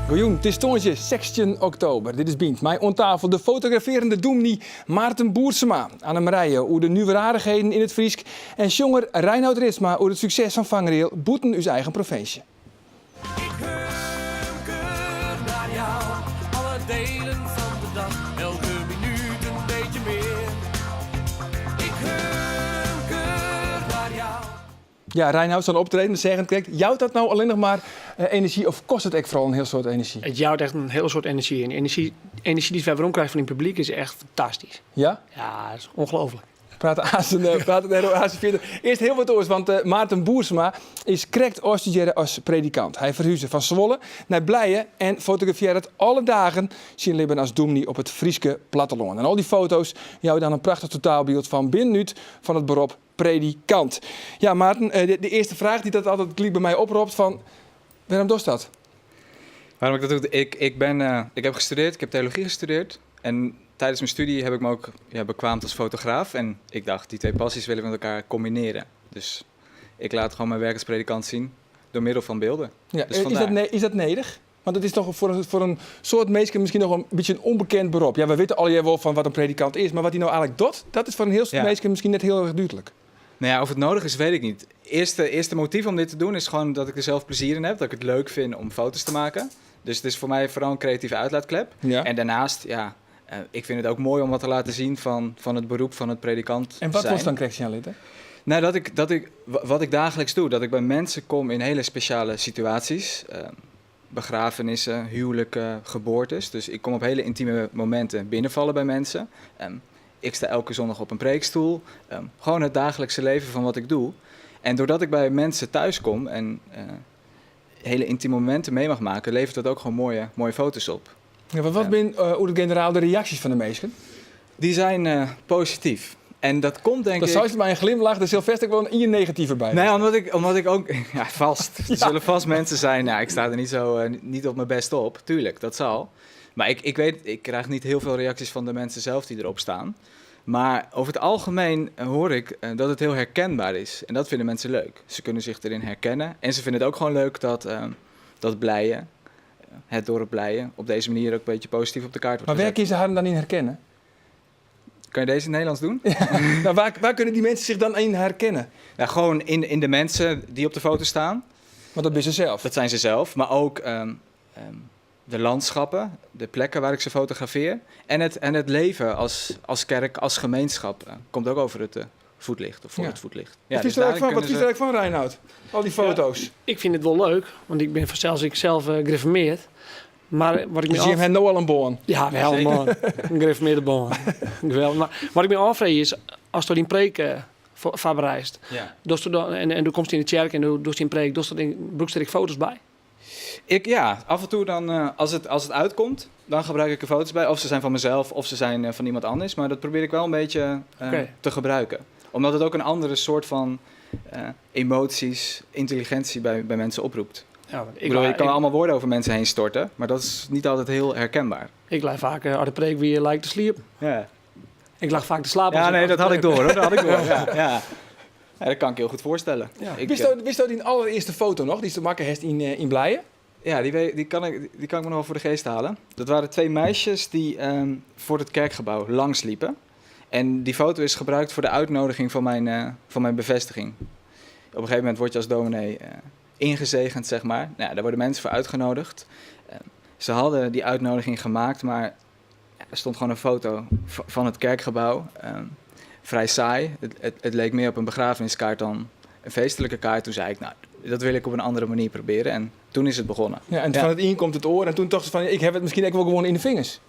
Goejûn, it is tongersdei 16 oktober. Dit is Bynt mei oan tafel de fotografearjende dûmny Maarten Boersema, Anne-Marije oer de nuveraardichheden yn it Frysk en sjonger Reinout Ritsma oer it sukses fan Vangrail bûten ús eigen provinsje. Ik hunker naar jou, alle delen van de dag, elke minuut een beetje meer. Ik hunker naar jou. Ja, Reinout, sa'n optreden, seagen krekt. Jout dat no allinnich mar enerzjy of kostet it ek foaral in hiel soad enerzjy? It jout echt in hiel soad enerzjy. En enerzjy, enerzjy dy't wy werom krije fan it publyk is echt fantastysk. Ja? Ja, dat is ongelooflijk. Prate aansen, eh, prate dêr aansen fierder. Earst hiel wat oars, want eh, Maarten Boersma is krekt ôfstudearre as predikant. Hy ferhuze fan Zwolle nei Blije en fotografearret alle dagen syn libben as dûmny op it Fryske plattelân. En al dy foto's jouwe dan in prachtich totaalbyld fan binnenút fan it berop predikant. Ja, Maarten, eh, de earste fraach dy't dat altyd gelyk by my opropt fan, wêrom dochst dat? Waarom ik dat doe? Ik heb gestudeerd, ik heb theologie gestudeerd. En tijdens mijn studie heb ik me ook, ja, bekwaamd als fotograaf. En ik dacht, die twee passies wil ik met elkaar combineren. Dus ik laat gewoon mijn werk als predikant zien door middel van beelden. Ja, Dus is dat, vandaar. is dat nedich? Want it is dochs foar in soad minsken miskien noch in bytsje in ûnbekend berop. Ja, wy witte allegear wol fan wat in predikant is, mar wat hy no eigenlik docht, dat is foar in hiel soad minsken miskien net hiel erch dúdlik. Nou ja, of het nodig is, weet ik niet. Eerste motief om dit te doen is gewoon dat ik er zelf plezier in heb. Dat ik het leuk vind om foto's te maken. Dus het is voor mij vooral een creatieve uitlaatklep. En daarnaast, ja, ik vind het ook mooi om wat te laten zien van het beroep van het predikant En wat zijn. wolst dan krekt sjen litte? Nou, dat ik, wat ik dagelijks doe, dat ik bij mensen kom in hele speciale situaties. Begrafenissen, huwelijken, geboortes. Dus ik kom op hele intieme momenten binnenvallen bij mensen. Ik sta elke zondag op een preekstoel. Gewoon het dagelijkse leven van wat ik doe. En doordat ik bij mensen thuis kom en hele intieme momenten mee mag maken, levert dat ook gewoon mooie, mooie foto's op. Ja, maar wat binne oer it generaal de reaksjes fan de minsken? Die zijn positief. En dat komt denk Dat ik... zou je maar een glimlach, er zit vast ook wel een negatieve bij. Nee, omdat ik ook... Ja, vast. Er zullen vast mensen zijn... Nou, ik sta er niet zo niet op mijn best op. Tuurlijk, dat zal. Maar ik weet, ik krijg niet heel veel reacties van de mensen zelf die erop staan. Maar over het algemeen hoor ik dat het heel herkenbaar is. En dat vinden mensen leuk. Ze kunnen zich erin herkennen. En ze vinden het ook gewoon leuk dat Blije, het dorp Blije, op deze manier ook een beetje positief op de kaart wordt Maar waar gezet. kun je ze haar dan in herkennen? Kan je deze in het Nederlands doen? Nou, waar kunnen die mensen zich dan in herkennen? Nou, gewoon in de mensen die op de foto staan. Want dat ben ze zelf. Dat zijn ze zelf, maar ook de landschappen, de plekken waar ik ze fotografeer. En het leven als kerk, als gemeenschap, komt ook over het voetlicht, of voor het voetlicht. Ja, Wat dus is er daarin eigenlijk van? Wat kunnen is er eigenlijk van, Reinout? Al die foto's. Ja, ik vind het wel leuk, want ik ben zelfs ik zelf gereformeerd. Maar wat ik me Dus je af- hebt nou al een boan. Ja, wel een boan. Een gereformeerde boan. Geweldig. Maar wat ik me afvraag is, als du dyn preek foarbereidst, dochst du dan, en do komst yn de tsjerke en do dochst dyn preek, dochst dan, brûkst der ek foto's by? Ik, ja, af en toe dan, als het uitkomt, dan gebruik ik er foto's bij. Of ze zijn van mezelf, of ze zijn van iemand anders. Maar dat probeer ik wel een beetje te gebruiken. Omdat het ook een andere soort van emoties, intelligentie bij mensen oproept. Ja, want Ik bedoel, je kan allemaal woorden over mensen heen storten, maar dat is niet altijd heel herkenbaar. Ik lig vaak uit de preek weer lijk te sliepen. Ik lag vaak te slapen Ja, als ik nee, als dat de had ik preek. door, hoor. Dat had ik door. Ja. Ja, dat kan ik heel goed voorstellen. Ik, Wist dat die allereerste foto nog, die ze makke hast yn Blije? Ja, die kan ik me nog wel voor de geest halen. Dat waren twee meisjes die voor het kerkgebouw langsliepen. En die foto is gebruikt voor de uitnodiging van mijn bevestiging. Op een gegeven moment word je als dominee ingezegend, zeg maar. Nou, daar worden mensen voor uitgenodigd. Ze hadden die uitnodiging gemaakt, maar ja, er stond gewoon een foto van het kerkgebouw. Vrij saai. Het leek meer op een begrafeniskaart dan een feestelijke kaart. Toen zei ik, nou, dat wil ik op een andere manier proberen. En toen is het begonnen. Ja, en van het een komt het oor. En toen dacht ze van, ik heb het misschien ook wel gewoon in de vingers.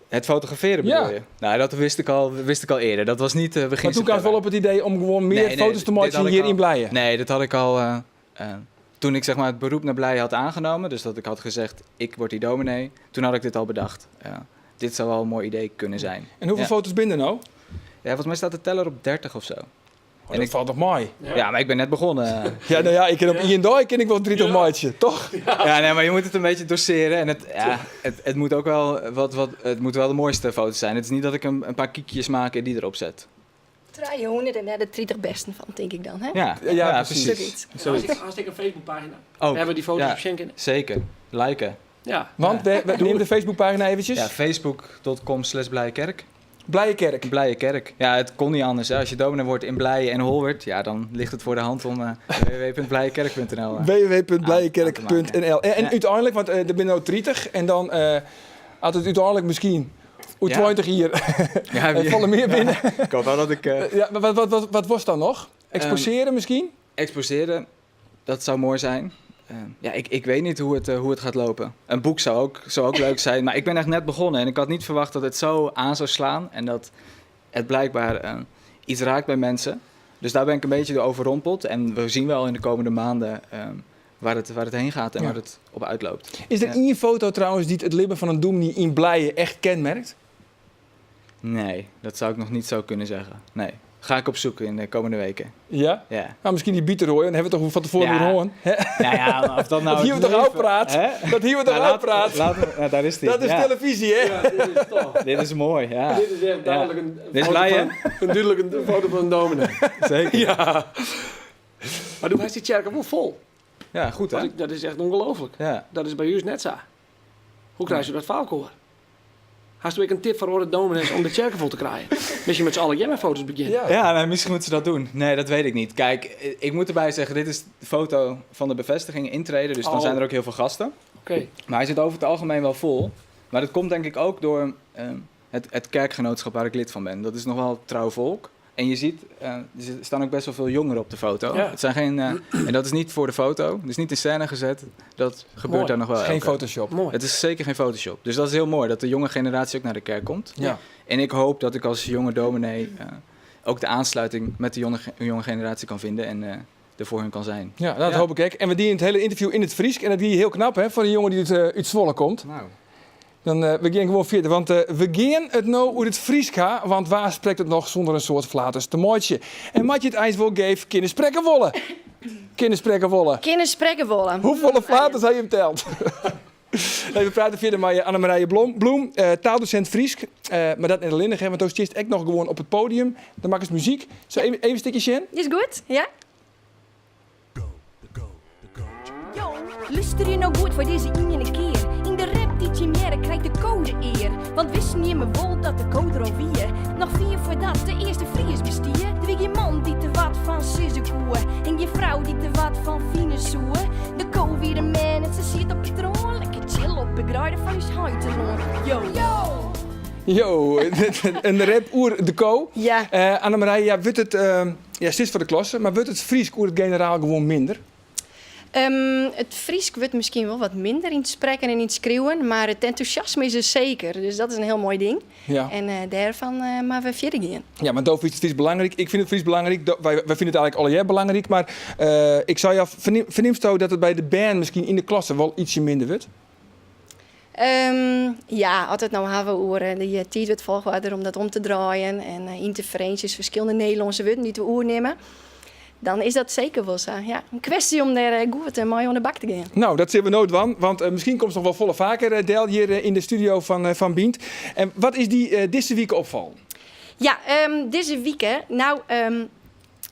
Het fotograferen bedoel Ja. je? Nou, dat wist ik al eerder. Dat was niet begin Maar toen kwam het wel op het idee om gewoon meer Nee, nee, foto's te dit maken had ik hier al. in Blije. Nee, dat had ik al toen ik zeg maar, het beroep naar Blije had aangenomen. Dus dat ik had gezegd, ik word die dominee. Toen had ik dit al bedacht. Ja, dit zou wel een mooi idee kunnen zijn. En hoeveel foto's binnen nou? Ja, volgens mij staat de teller op 30 of zo. Oh, dat falt noch mei. Ja. Maar ik ben net begonnen. Ja, nou ja, ik kin op ien dei kin ik wol 30 meitsje, toch? Ja, nee, maar je moet het een beetje doseren. En het, ja, het moet ook wel wat, wat, het moet wel de mooiste foto zijn. Het is niet dat ik een paar kiekjes maak en die erop zet. 300 en daar de 30 besten van, denk ik dan. Hè? Ja, Ja, precies. Zoiets. Zoiets. Hartstikke een Facebookpagina. Ook. Daar hebben we die foto's Ja. op schenken. Zeker. Liken. Ja. Want we nemen de Facebookpagina eventjes. Ja, facebook.com slash blijekerk. Blije Kerk. Blije Kerk. Ja, het kon niet anders. Hè. Als je dominee wordt in Blije en Holwerd, ja, dan ligt het voor de hand om www.blijekerk.nl. www.blijekerk.nl En Ja. uiteindelijk, want er zijn nou 30 en dan had het uiteindelijk misschien oer 20 hier Ja, en vallen meer binnen. Ik hoop wel dat ik... Ja, maar wat was dan nog? Exposeren misschien? Exposeren, dat zou mooi zijn. Ja, ik weet niet hoe het gaat lopen. Een boek zou ook leuk zijn, maar ik ben echt net begonnen en ik had niet verwacht dat het zo aan zou slaan en dat het blijkbaar iets raakt bij mensen. Dus daar ben ik een beetje door overrompeld en we zien wel in de komende maanden waar het heen gaat en waar het op uitloopt. Is er Ja. één foto trouwens die het libben van een dominee in Blije echt kenmerkt? Nee, dat zou ik nog niet zo kunnen zeggen. Nee, ga ik opzoeken in de komende weken. Ja? Ja. Nou, misschien die bieterhooi, dan hebben we toch van tevoren Ja. weer hoorn. Hè? Nou ja, maar of dat nou Dat hier het we toch leven- uitpraat? Hè? Dat hier we toch Nou, uitpraat? nou, daar is die. Dat is Ja. televisie, hè? Ja, dit is toch. Dit is mooi, ja. Dit is echt duidelijk een Dit is foto blij, van, een duidelijk een foto van een dominee. Zeker. Ja. Maar toen is die kerk wel vol. Ja, goed hè? Dat is echt ongelooflijk. Ja. Dat is bij u net zo. Hoe krijg je dat fout Hast u ook een tip voor de dominees om de kerk vol te krijgen? Misschien met z'n allen jij foto's beginnen. Ja. Ja, nou, misschien moeten ze dat doen. Nee, dat weet ik niet. Kijk, ik moet erbij zeggen, dit is de foto van de bevestiging intreden. Dus dan Oh. zijn er ook heel veel gasten. Oké. Maar hij zit over het algemeen wel vol. Maar dat komt denk ik ook door het kerkgenootschap waar ik lid van ben. Dat is nog wel trouw volk. En je ziet, er staan ook best wel veel jongeren op de foto. Ja. Het zijn geen, en dat is niet voor de foto. Het is niet in scène gezet. Dat gebeurt Mooi. daar nog wel. Het is geen elke- Photoshop. Mooi. Het is zeker geen Photoshop. Dus dat is heel mooi, dat de jonge generatie ook naar de kerk komt. Ja. En ik hoop dat ik als jonge dominee ook de aansluiting met de jonge generatie kan vinden en er voor hun kan zijn. Ja, dat Ja. hoop ik ook. En we dienen het hele interview in het Fries. En dat die heel knap, hè, voor een jongen die uit Zwolle komt. Nou. Dan we gaan gewoon verder, want we gaan het nou uit het Fries gaan, want waar spreekt het nog zonder een soort flaters te mooitje? En wat je het ijs wel geeft, kunnen spreken wollen. Kunnen spreken wollen. Kunnen spreken wollen. Hoeveel flaters hij hem telt? Nee, we praten verder met Annemarije Bloem, taaldocent Fries. Maar dat in de hè, want toen zit ik nog gewoon op het podium. Dan maken ze muziek. Zo even een stukje in. Is goed, ja? Yo, luister je nou goed voor deze ene keer? In de rap die je meer krijgt de code eer. Want wisten niet meer wel dat de code er al wie. Nog vier voordat de eerste Fries bestier. Er wie geen man die te wat van sissenkoe. En je vrouw die te wat van fine soe. De ko wie de man en ze zit op het troon. Lekker chill op de gruiden van uw huitenloon. Yo. Yo. Yo, een rap oer de ko. Ja. Annemarije, ja, wordt het, ja, het is voor de klasse, maar wordt het Fries oer het generaal gewoon minder? Het Fries wordt misschien wel wat minder in het spreken en in het schreeuwen, maar het enthousiasme is er zeker. Dus dat is een heel mooi ding. Ja. En daarvan maar we verder gaan. Ja, maar doof is het Fries belangrijk. Ik vind het Fries belangrijk. Wij vinden het eigenlijk alle jaar belangrijk. Maar ik zou jou verneemt zo dat het bij de band misschien in de klasse wel ietsje minder wordt? Ja, altijd nou hebben we oren. Die tijd wordt volgwaarder om dat om te draaien. En interferenties, verschillende Nederlandse woorden die we oornemen. Dan is dat zeker wel zo. Ja, een kwestie om daar goed en mooi aan de bak te gaan. Nou, dat zullen we nooit van. Want misschien komt het nog wel volle vaker, Del, hier in de studio van Bynt. En wat is die deze week opval? Ja, deze week, hè.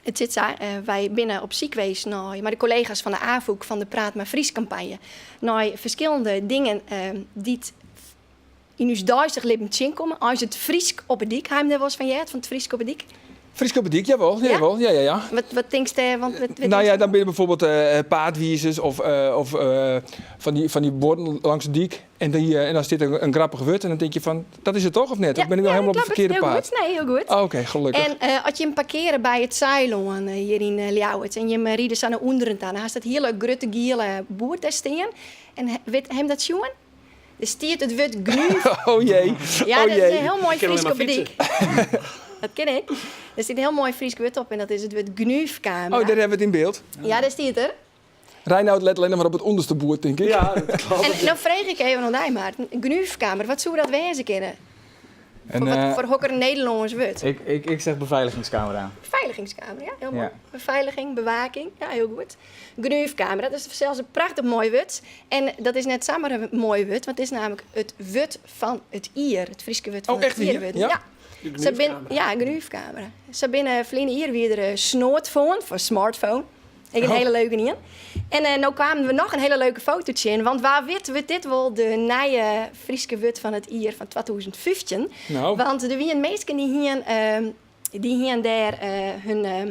Het zit zo, wij binnen op ziekwees, nou, maar de collega's van de AVOEK van de Praat maar Fries campagne. Nou, verschillende dingen die het in ons duizend leven komen. Als het Fries op het dik, hij daar was van jij, van het Fries op het dik. Fries op het dik, jawel, Ja? jawel, ja, ja, ja. Wat denkst je? Want, wat denk je? Dan ben je bijvoorbeeld paardwiezers of van die borden langs de dik. En dan zit er een grappige wut en dan denk je van, dat is het toch of net? Ja, of ben ik nou ja, helemaal op het dat verkeerde klopt. paard? Heel goed. Nee, heel goed. Oh, oké, gelukkig. En als je hem parkeren bij het Ceylon hier in Ljouwert en je hem rieden aan de onderkant aan, dan staat heel leuk grote gele boer daar staan. En weet hem dat jongen? Er stiert het wut gnu. Oh jee. Ja, Oh dat is jee. een heel mooi Ik ken Fries alleen maar op de dik. Dat ken ik. Er zit een heel mooi Fries wut op en dat is het wut gnuufkamer. Oh, daar hebben we het in beeld. Ja, daar staat er. Reinoud let alleen maar op het onderste boer, denk ik. Ja, dat klopt. En nou vraag ik even aan jou, Maarten. Gnuufkamer, wat zou dat wezen kunnen? En, Foar, wat, eh, foar hokker Nederlânsk wurd? Ik, ik, ik zeg beveiligingscamera. Beveiligingskamera, ja, hiel moai. Ja. Befeiliging, bewaking, ja, hiel goed. Gnuufkamera, dat is sels in prachtich moai wurd. En dat is net samar in moai wurd, want it is namentlik it wurd fan it jier. It Fryske wurd fan Oh, it echt wier? jier wurden. Ja. Ja. De Sa bin, gnuufkamera. ja, gnuufkamera. Sa binne ferline jier wie der in snoadfoan foar smartphone. Ek in Oh. hiele leuke ien. En eh, no kamen we noch in hiele leuke foto tsjin. Want wa wit wurdt dit wol de nije Fryske wurd fan it jier fan 2015. No. Want der wienen minsken dy hienen, dy hienen dêr eh, hun eh,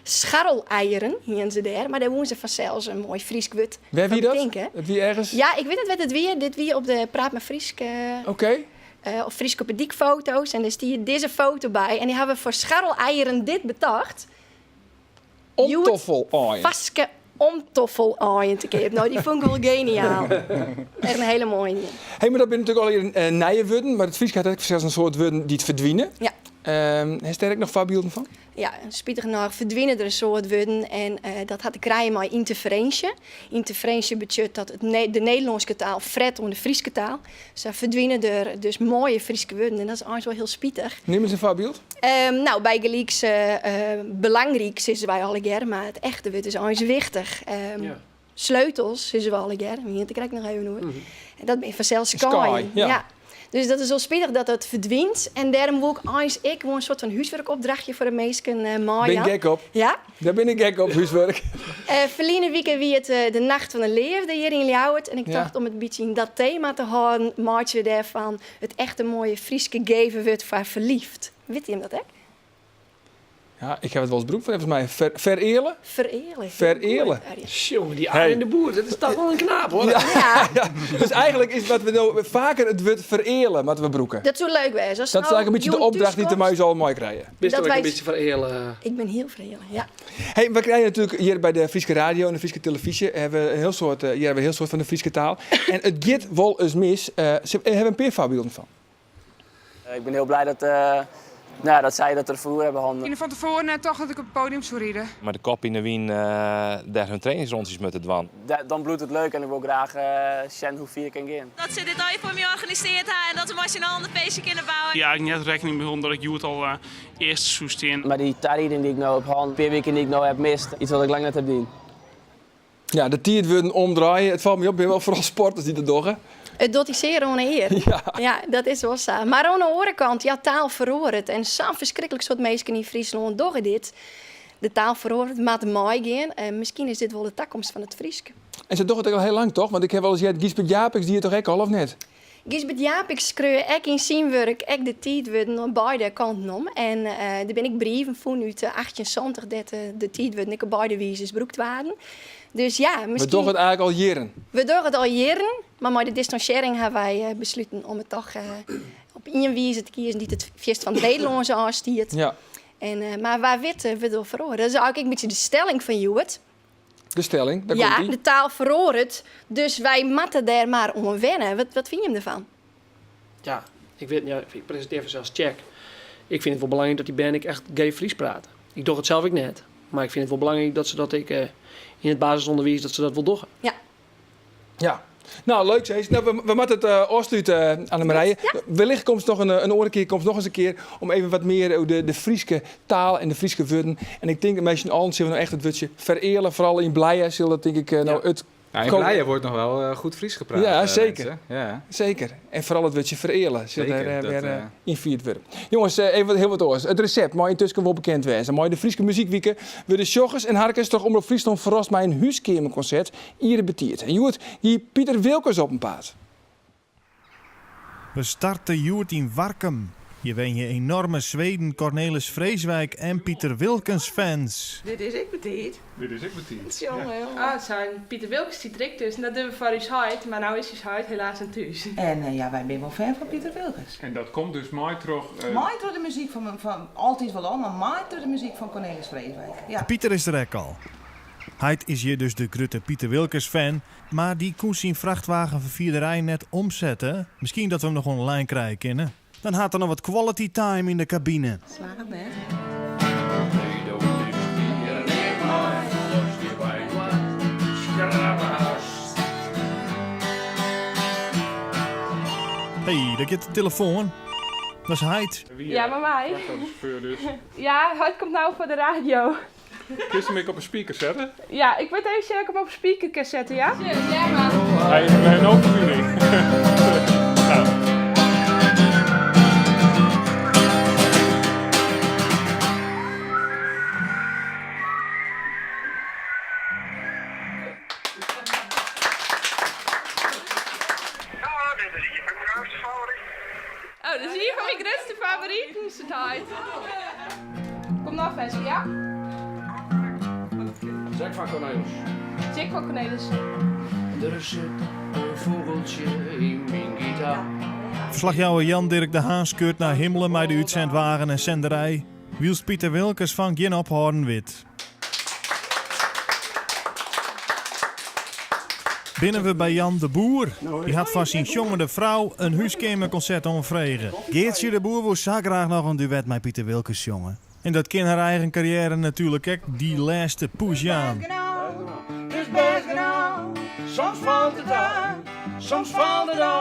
scharreleieren hienen se dêr, mar dêr woenen se fansels in moai Frysk wurd Wêr foar wie dat? betinke. It wie ergens. Ja, ik wit net wêr't it wie. Dit wie op de Praat mar Frysk. eh, Oké. eh, of Frysk op 'e dyk foto's. En dêr stie dizze foto by. En dy hawwe foar scharreleieren dit betocht. Omtoffelaaien. Farske omtoffelaaien te keap. No, dy fûn ik wol geniaal. Echt in hiele moaie. Hey, mar dat binne natuerlik allegear eh, nije wurden, mar it Frysk hat ek sels in soad wurden dy't ferdwine. Ja. Hast dêr ek noch foarbylden fan? Ja, spitich genôch ferdwine der in soad wurden en eh, dat hat te krijen mei ynterferinsje. Ynterferinsje betsjut dat it ne de Nederlânske taal fret oan de Fryske taal. Sa ferdwine der dus moaie Fryske wurden en dat is eins wol hiel spitich. Nim ris in foarbyld. No, bygelyks eh, belangryk sizze wy allegear, mar it echte wurd is eins wichtich. Sleutels sizze we allegear, we hiene it der krekt noch even oer. En dat binne fansels Skaai, skaaien. ja. Dus dat is wol spitich dat dat ferdwynt. En dêrom woe ik eins ek gewoan in soart fan húswurkopdrachtje foar de minsken Bin ik meijaan. gek op. Ja? Dêr bin ik gek op, húswurk. Ferline wike wie it de Nacht fan de Leafde hjir yn Ljouwert. En ik tocht om it in bytsje yn dat tema te hâlden, meitsje we dêrfan it echte moaie Fryske geve wurd foar ferliefd. Witte jim dat ek? Ja, ik ha it wolris brûkt, neffens my. Fereale? Fereale. Fereale. Jonge, dy Arjen de Boer, dat is toch wol in knaap hoor. Ja. Ja, dus eigentlik is wat we no faker it wurd fereale moatte we brûke. Dat soe leuk wêze. As Dat is no eigentlik in bytsje de jûn opdracht dy't de thúskomst- muis al meikrije. Bist Dat ek wij- in bytsje fereale? Ik bin hiel fereale, ja. Hey, we krije natuerlik hjir by de Fryske radio en de Fryske telefyzje hawwe we in hiel soad, hjir hawwe we in hiel soad fan de Fryske taal. En it giet wolris mis. Se hawwe in pear foarbylden fan. Ik ben heel blij dat, nou, dat zij dat ervoor hebben handen. Fan tefoaren net tocht dat ik op it poadium soe ride. Mei de kop yn de wyn dêr hun trainingsrûntsjes mei te dwaan. Dan bliuwt it leuk en ik wol graach sjen hoe fier ik kin gean. Dat se dit allegear foar my organisearre ha en dat we mei syn allen in feestje kinne bouwe. Ja, ik net rekkening mei holden dat ik hjoed al earste soe stean. Mar dy tarieding dy't ik no op hân, pear wiken dy't ik no heb mist, iets wat ik lang net heb dien. Ja, de tiidwurden omdraaie. It falt my op, binne wol foaral sporters dy't dat dogge. It docht dy sear oan 'e ear. Ja. Dat is wol sa. Mar oan 'e oare kant, ja, taal feroaret. En sa'n ferskriklik soad minsken yn Fryslân dogge dit. De taal feroaret, moat meigean. En miskien is dit wol de takomst fan it Frysk. En se dogge it ek al hiel lang, toch? Want ik ha wolris heard, Gysbert Japicx die it toch ek al, of net? Gysbert Japicx skreau ek yn syn wurk ek de tiidwurden oan beide kanten om. En der binne ek brieven fûn út 1870 dêr't de tiidwurden ek op beide wizes brûkt waarden. Dus ja, We miskien... dogge it eigentlik al jierren. We dogge it al jierren, mar mei de distansjearring hawwe wy besluten om it toch op ien wize te kiezen dy't it fierst fan it Nederlânsk ôfstiet. En, mar wa wit wurdt wol feroare. Dat is eigentlik ek in bytsje de stelling fan hjoed. De stelling, daar Ja, komt ie. de taal feroaret, dus wy moatte dêr mar oan wenne. Wat fine jim derfan? Ja, ik wit, ja, ik presintearje fansels Tsjek. Ik fyn it wol belangryk dat dy bern ek echt geef Frysk prate. Ik doch it sels ek net, mar ik fyn it wol belangryk dat se dat ek yn it basisûnderwiis dat se dat wol dogge. Ja. No, leuk Cees. No, we moatte it ôfslute, Annemarije. Wellicht komst noch in oare kear, komst noch ris in kear om even wat mear oer de Fryske taal en de Fryske wurden. En ik tink dat mei syn allen sille we no echt it wurdsje fereale, foaral yn Blije sil dat tink ik no it Ja, yn Blije wurdt noch wol goed Frysk praat. Ja, seker. Renze. Ja. Seker. En foaral it wurdsje fereale sil Zeker, dêr dat, wer ynfierd wurde. Jonges, even hiel wat oars. It resept mei yntusken wol bekend wêze. Mei de Fryske Muzykwike wurde sjoggers en harkers troch Omrop Fryslân ferrast mei in húskeamerkonsert iere betiid. En hjoed gie Piter Wilkens op 'en paad. We starte hjoed yn Warkum. Hjir wenje enorme Sweden Cornelis Vreeswijk en Piter Wilkens fans. Dit is ek betiid. Dit is ek betiid. Jonge, jonge. Ah, sein Piter Wilkens stiet der ek tusken. Dat dogge we foar ús heit, mar no is ús heit helaas net thús. En ja, wy binne wol fan fan Piter Wilkens. En dat komt dus mei troch... Mei troch de muzyk fan altyd wol al, mar mei troch de muzyk fan Cornelis Vreeswijk. Ja. Piter is der ek al. Heit is hjir dus de grutte Piter Wilkens fan, mar dy koe syn frachtwagenferfierderij net omsette. Miskien dat we him noch oan 'e lijn krije kinne. Dan hat er noch wat quality time yn de kabine. Slagget net. Hey, dêr giet de telefoan. Dat is heit. Ja, mei my. Ja, heit komt no foar de radio. Kinst him ek op 'e speaker sette? Ja, ik wit even sjen of ik him op speaker kin sette, ja? Ja, mar. Hy hat no ferbining. Nou. Oh, dat is ien fan myn grutste favoriten, seit heit. Kom no ferske, ja? Jack van Cornelis. Jack van Cornelis. Der sit in fûgeltsje yn myn gitaar. Ferslachjouwer Jan Dirk de Haan skeurt nei Himmelum mei de útsendwagen en senderij, wylst Piter Wilkens fan gjin ophâlden wit. Binne we by Jan de Boer. Dy hat foar syn sjongende frou in húskeamerkonsert oanfrege. Geartsje de Boer woe sa graach noch in duet mei Piter Wilkens sjonge. En dat kin har eigen karriêre natuerlik ek dy lêste push jaan.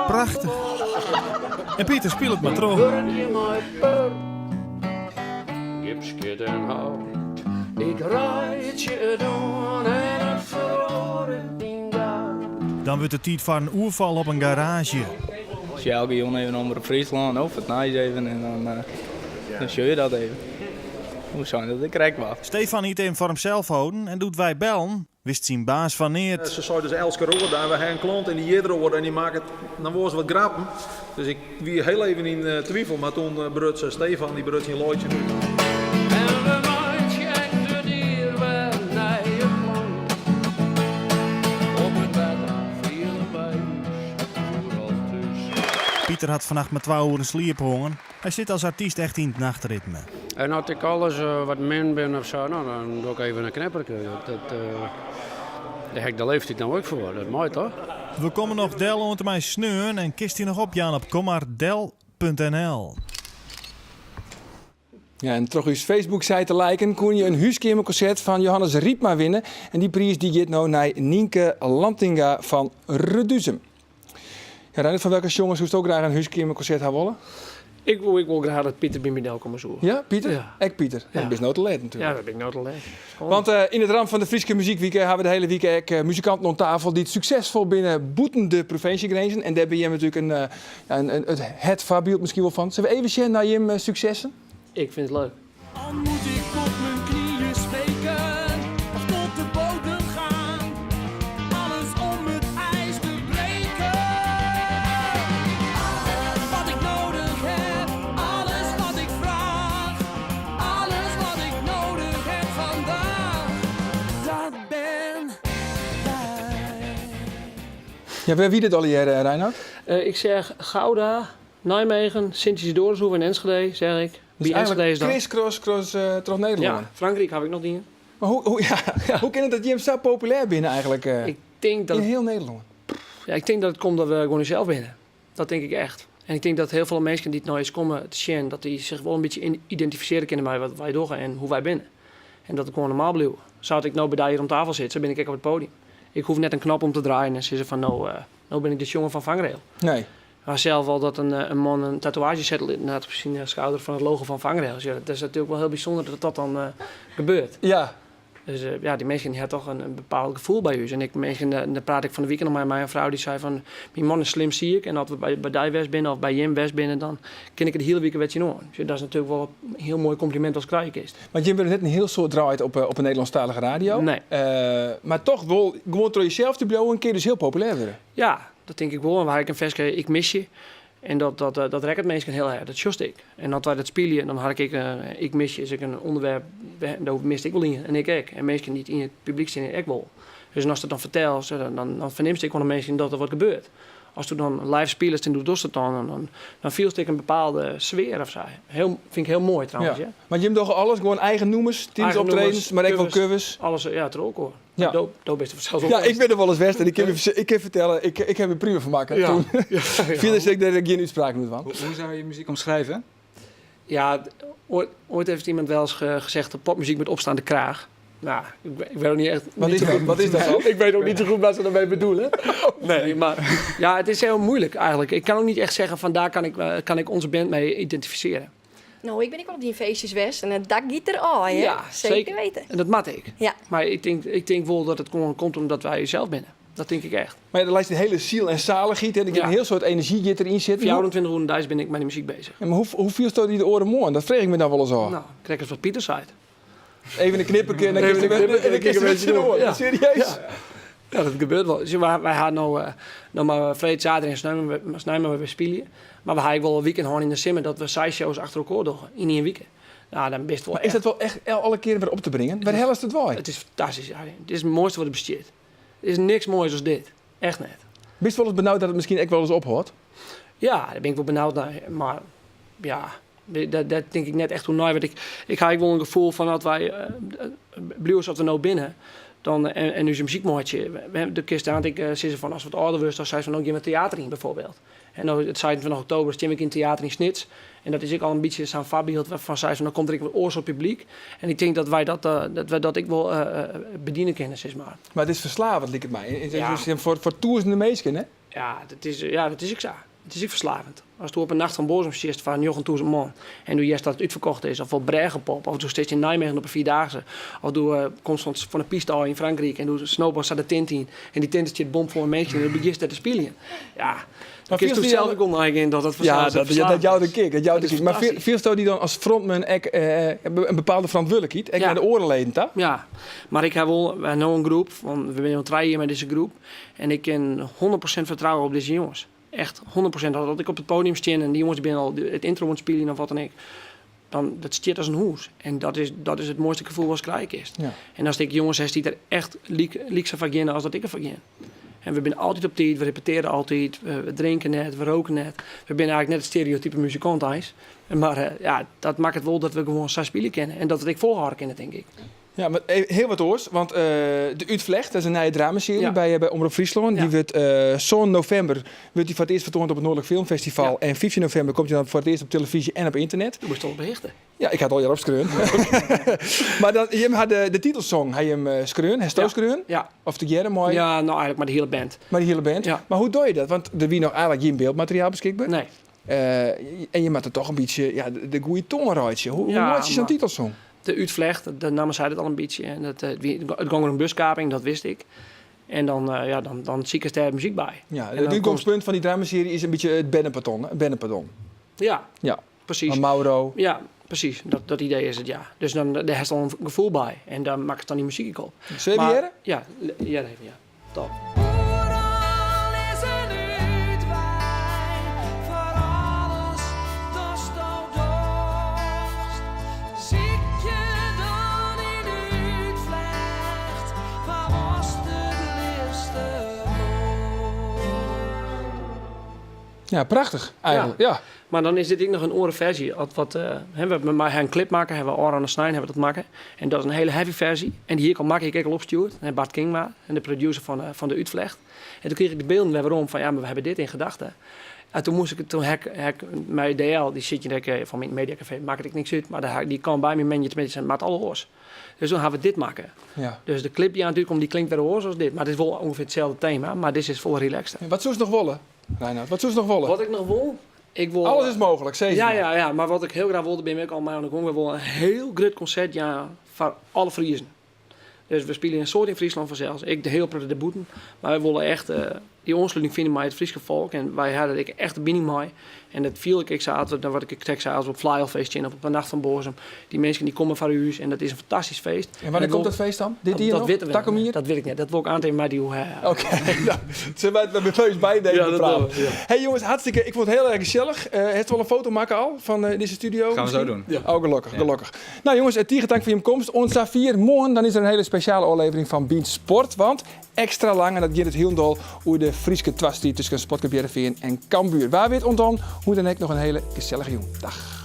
Prachtich. En Piter spilet mar troch. Gipskit en hout, ik reitsje it oan en it feroaret dyn goud. Dan wurdt it tiid foar in oerfal op in garaazje. Sjoch elke jûn even Omrop Fryslân of it nijs even en dan, dan sjoch je dat even. Hoe sein dat ik krekt wat. Stefan hiet even foar himsels holden en doe't wy bellen, wist syn baas fan neat. Se sei dus Elske Roorda en we ha in klant en dy hjit Roorda en dy makket dan wolris wat grappen. Dus ik wie heel even yn twifel, mar toen bruts Stefan dy bruts yn laitsjen út. En we meitsje ek de dier wer nije plannen. Op it wetter fiele wy ús oeral thús. Pieter hat fannacht mar twa oeren sliep hân. Hy sit as artyst echt yn it nachtritme. En as ik alris wat min bin of sa, no, dan doch ik even in knipperke. Dat, dêr ha ik de leeftiid no ek foar, dat mei toch? We komme noch del oant en mei sneon en kinst dy noch opjaan op kommardel.nl. Ja, en troch ús Facebook-site te liken koene je in húskeamerkonsert fan Johannes Rypma winne. En dy priis dy giet no nei Nienke Lantinga fan Reduzum. Ja, Reinout, fan welke sjonger soesto graach in húskeamerkonsert ha wolle? Ik woe ik wol graach dat Pieter by my del komme soe. Ja, Pieter? Ja. Ek Pieter. Ja. Dan bist no te let natuerlik. Ja, dan bin ik no te let. Want uh, yn it ramt fan de Fryske Muzykwike ha we de hiele wike ek uh, muzikanten oan tafel dy't suksesfol binne bûten de provinsjegrinzen. En dêr bin jim natuerlik in, uh, in, in, it het foarbyld miskien wol fan. Sille we even sjen nei jim suksessen? Ik fyn it leuk. Al moet ik op mijn knieën smeken of tot de bodem gaan. Alles om het ijs te breken. Wat ik nodig heb, alles wat ik vraag. Alles wat ik nodig heb vandaag. Dat ben jij. Ja, wêr wie dit allegear, Reinout? Ik zeg Gouda, Nijmegen, Sint-Isidorushoeve en Enschede, zeg ik. Dus By Enschede is dat. Criss-cross cross, troch Nederlân. Ja, Frankryk haw ik noch dien. Mar hoe, hoe, ja, hoe kin it dat jim sa populêr binne eigentlik Ik tink dat yn hiel Nederlân? Ja, ik tink dat it komt dat we gewoan ússels binne. Dat tink ik echt. En ik tink dat hiel folle minsken dy't nei ús komme te sjen, dat dy sich wol in bytsje identifisearje kinne mei wat wy dogge en hoe't wy binne. En dat it gewoan normaal bliuwe. Sa't ik no by dy hjir om tafel sit, sa bin ik ek op it podium. Ik hoech net in knop om te draaien en sizze fan no, no bin ik de sjonger fan Vangrail. Nee. Mar sels al dat in man in tatoeaazje sette litten hat op syn skouder fan it logo fan Vangrail. Ja, dat is natuerlik wol hiel bysûnder dat dat dan gebeurt. Ja. Dus ja, dy minsken dy ha toch in bepaald gefoel by ús. En ik minsken, dêr praat ik fan de wike noch mei, mei in frou dy sei fan, myn man is slim siik en as we by dy west binne of by jim west binne, dan kin ik der de hiele wike wer tsjinoan. Dus dat is natuerlik wol in hiel moai komplimint ast krije kinst. Want jim wurde net in hiel soad draaid op 'e Nederlânsktalige radio. Nee. Mar toch wol gewoan troch jesels te bliuwen kin je dus hiel populêr wurde. Ja, dat tink ik wol. En we ha ek in ferske Ik mis je. En dat, dat, dat rekket minsken hiel erch, dat sjochst ek. En as wy dat spylje, dan ha ik ek, Ik mis je is ek in ûnderwerp, dêr mist ik wol ien en ik ek. En minsken dy't yn it publyk steane ek wol. Dus en ast it dan fertelst, dan, dan fernimst ek oan de minsken dat der wat gebeurt. Ast dan live spilest en do dochst it dan, dan, dan fielst ek in bepaalde sfear of sa. Hiel, fyn ik hiel moai trouwens. Ja. Want jim dogge alles, gewoan eigen nûmers, tidens optredens, mar ek wol covers. Alles, ja, troch elkoar. Ja. Do, do bist der fansels Ja, ik bin der wolris west en ik kin, ik kin fertelle, ik, ik ha my prima fermakke. Ja. Toen. Ja, Fierder sil ik dêr gjin útspraken oer dwaan. Hoe, hoe zou je muziek omschrijven? Ja, ooit, ooit heeft iemand wel eens gezegd popmuziek met opstaande kraag. Nou, ik weet ook niet echt. Wat niet is zo dat? goed- Wat is dat dan? Ik weet ook niet zo goed wat ze daarmee bedoelen. Nee, maar ja, het is heel moeilijk eigenlijk. Ik kan ook niet echt zeggen van daar kan ik onze band mee identificeren. Nou, ik ben ik wel op die feestjes west en het dak giet er al, hè? zeker, weten. En dat mat ik. Ja. Maar ik denk wel dat het komt omdat wij zelf binnen. Dat denk ik echt. Maar ja, er lijkt een hele ziel en zaligheid. En ik heb Ja. een heel soort energie die erin zit. 24 uur thuis ben ik met de muziek bezig. Ja, maar hoe viel het die de oren mooi? Dat vreeg ik me dan wel eens af. Nou, krijg eens wat Pieter zei. Even een knipperke en dan Even kist een knipperke en dan kist en dan het in de oren. Ja. Serieus? Ja. Ja, dat gebeurt wel. Dus wij hadden nou, nou maar vrede zaterdag en snijden we weer spelen. Maar we hadden wel een weekend gewoon in de simmer dat we zij shows achter elkaar doen. In één weekend. Nou, dan best wel Maar is dat wel echt alle keren weer op te brengen? Waar hel is het wel? Het is fantastisch. Ja. Het is het mooiste wat er bestaat. Er is niks moois als dit. Echt net. Bist wel eens benauwd dat het misschien echt wel eens ophoort? Ja, daar ben ik wel benauwd naar. Maar ja, dat denk ik net echt hoe naai. Want ik ga ik wel een gevoel van dat wij, blijven dat we nou binnen. Dan, en nu is een muziekmaatje. We hebben de kist aan, ik zei ze van als we het ouder was, dan zei ze van ook je met theater in bijvoorbeeld. En dan het 27 oktober stem ik in theater in Snits. En dat is ik al een beetje zo'n voorbeeld waarvan zei ze van, dan komt er ik wat oors op publiek. En ik denk dat wij dat, dat, wij dat ik wel bedienen kunnen, zeg maar. Maar het is verslavend, lijkt het mij. Het is Ja. voor toersende meesken, hè? Ja, dat is ik zo. Het is ook verslavend. Als je op een nacht van Borzum zit van Jochen Toezen man en doe juist dat het uitverkocht is, of op Bregenpop, of doe steeds in Nijmegen op een vierdaagse, of doe komst van de piste al in Frankrijk en doe snowboard staat de tent in en die tent zit bom voor een meisje en dan begint dat te spelen. Ja, dan kun je viel toch die zelf al- ook onder in dat dat Ja, verslavend dat jou de is. kick. Dat jou de Dat is kick. Maar fantastisch. viel die dan als frontman ek een bepaalde verantwoordelijkheid? Ek Ja. naar de orenleden, toch? Ja, maar ik heb wel, we hebben nou een groep, want we zijn al 3 jaar met deze groep en ik kan 100% vertrouwen op deze jongens. Echt 100%. Dat ik op het podium sta en die jongens die al het intro aan het spelen of wat dan ook. Dan dat stiert als een hoes. En dat is het mooiste gevoel wat krijg is. Ja. En als ik jongens heb die er echt liek zo vaak in als dat ik er vaak in. En we zijn altijd op tijd, we repeteren altijd, we drinken net, we roken net. We zijn eigenlijk net het stereotype muzikant eens. Maar ja, dat maakt het wel dat we gewoon zes spelen kennen. En dat het ik volhouden kennen, denk ik. Ja, maar heel wat oors, want De Uitvlecht, dat is een nieuwe dramaserie Ja. bij Omroep Friesland. Die wordt zo'n november wordt die voor het eerst vertoond op het Noordelijk Filmfestival. Ja. En 15 november komt hij dan voor het eerst op televisie en op internet. Je moest al berichten. Ja, ik had al jaar op skreun. Maar dan, je had de titelsong, hij hem skreun, hij stoot skreun? Ja. Of de Jerry mooi? Ja, nou eigenlijk maar de hele band. Maar de hele band. Ja. Maar hoe doe je dat? Want er wie nog eigenlijk geen beeldmateriaal beschikbaar. Nee. En je maakt er toch een beetje, ja, de goede toonruitje. Hoe Ja, maak je zo'n maar titelsong? De Uitvlecht, de namen zei het al een beetje. En het ging om een buskaping, dat wist ik. En dan zie ik er daar muziek bij. Ja, En het dan uitgangspunt van die dramaserie is een beetje het Bennepaton, hè? Bennepadon. Ja, Ja. precies. Van Mauro. Ja, precies. Dat idee is het, ja. Dus daar heeft al een gevoel bij. En daar maak ik dan die muziek op. Zullen we Maar die Ja, ja, even, ja. Top. Ja, prachtig eigenlijk. Ja. Ja. Maar dan is dit ook nog een oren versie. Wat, wat hè, we hebben maar een clip maken, hebben we Oran en Snijn hebben we dat maken. En dat is een hele heavy versie. En die hier kan maken, ik al opstuurd. En Bart Kingma, en de producer van de Uitvlecht. En toen kreeg ik de beelden weer waarom van ja, maar we hebben dit in gedachten. En toen moest ik het, toen hek, hek, mijn DL, die zit je denk ik, van mijn mediacafé, maakt ik niks uit. Maar die kan bij mijn manager tenminste, maakt alle oors. Dus toen gaan we dit maken. Ja. Dus de clip die aan het komt, die klinkt weer oors als dit. Maar het is wel ongeveer hetzelfde thema, maar dit is vol relaxed. En wat zou ze nog willen, Reinoud? Wat zou ze nog willen? Wat ik nog wil? Ik wil, Alles is mogelijk, zeker. Ja, ja, ja, maar wat ik heel graag wilde, ben ik al mij aan de gang. We willen een heel groot concert, ja, voor alle Friesen. Dus we spelen een soort in Friesland vanzelfs. Ik de heel de boeten. Maar wij willen echt die ontsluiting vinden met het Friese volk. En wij hadden ik echt de binding mee. En dat viel ik, ik zei altijd, dan wat ik tekst zei, als we op Flyalfeestje en op de Nacht van Borzum. Die mensen die komen van huis en dat is een fantastisch feest. En wanneer En komt dat dat feest dan? Dit Dat hier nog? weten we Takom nog. hier? Dat weet ik niet. Dat wil ik aantekenen, maar die hoe, hè. Oké, nou, zullen wij het met mijn neus bij deze Ja, dat praten? doen we, ja. Hey jongens, hartstikke. Ik vond het heel erg gezellig. Heeft u wel een foto maken al van deze studio? Gaan we zo misschien? doen. Ja. Oh, gelukkig, Ja. gelukkig. Nou jongens, tegen dank voor je komst. Ons vier morgen, dan is er een hele speciale aflevering van Bynt Sport. Want extra lang, en dat gaat het heel dol, hoe de Frieske twast die tussen Sportclub Heerenveen en Cambuur. Waar weet ont dan? Hoe dan ook nog een hele gezellige jong. Dag.